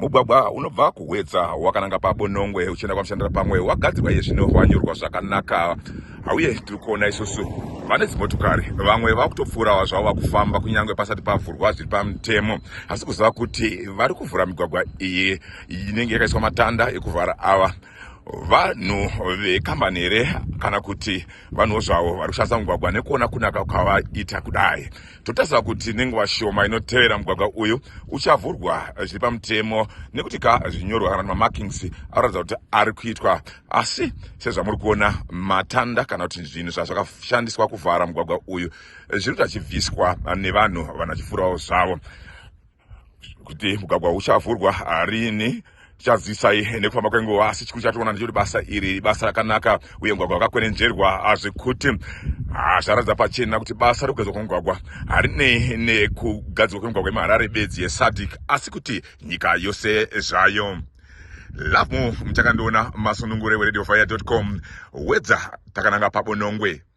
Mugwagwa unobva kuHwedza wakananga paBonongwe uchienda kwaMushandira pamwe wagadzirwa iye zvino wanyorwa zvakanaka uye tiri kuona isusu vane dzimotokari vamwe vakutopfuura zvavo vakufamba kunyange pasati pavhurwa zviri pamutemo asi kuziva kuti vari kuvhura migwagwa iyi inenge yakaiswa matanda ekuvhara ava vanhu vekambani here kana kuti vanhuwo zvavo vari kushandisa mugwagwa nekuona kunaka kwavaita kudai. Totarisira kuti nenguva shoma inotevera mugwagwa uyu uchavhurwa zviri pamutemo nekuti ka zvinyorwa kana mamarkings aratidza kuti ari kuitwa asi sezvamuri kuona matanda kana kuti zvinhu zvazvakashandiswa kuvhara mugwagwa uyu zviri kuti achibviswa nevanhu vanhu vachipfuurawo zvavo. Kuti mugwagwa uchavhurwa rini tichazisai nekufamba kwenguva, asi chikuru chationa ndechekuti basa iri basa rakanaka uye mugwagwa wakakwenenzverwa zvekuti zvaratidza pachena kuti basa rekugadzirwa kwemugwagwa harinei nekugadzirwa kwemugwagwa yemuHarare bedzi yeSADC asi kuti nyika yose zvayo. Love Muchakandiona Masunungure weRadioFire.com, Wedza takananga paBonongwe.